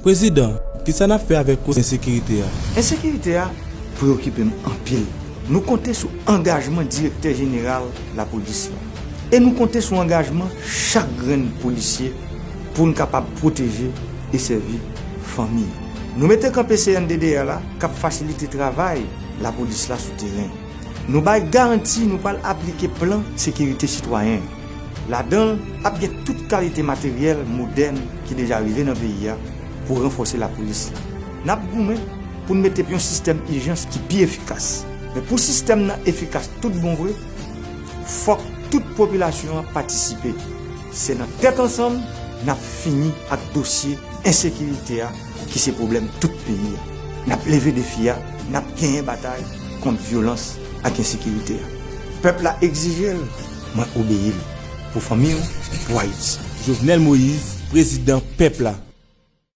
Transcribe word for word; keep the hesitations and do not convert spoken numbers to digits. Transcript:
Prezidan, kisa n ap fè avèk koze ensekirite a? Ensekirite a preyokipe m anpil. Nou konte sou angajman Direktè Jeneral Lapolis la. E nou konte sou angajman chak grenn polisye pou n kapab pwoteje e sèvi fanmi yo. Nou mete kanpe C N D D R la k ap fasilite travay lapolis la sou teren. Nou bay garanti nou pral aplike plan sekirite sitwayen. Ladan l, ap gen tout kalite materyèl modèn ki deja rive nan peyi a pou ranfòse lapolis la. N ap goumen pou n mete yon sistèm ijans ki pi efikas. Men pou sistèm nan efikas tout bon vre, fòk tout popilasyon an patisipe. Se nan tèt ansanm n ap fini ak dosye ensekirite a ki se pwoblèm tout peyi a. N ap leve defi a, n ap genyen batay kont vyolans ak ensekirite a. Pèp la egzije l, mwen obeyi l. Pou fanmi w, pou Ayiti. Jovenel Moïse, prezidan pèp la.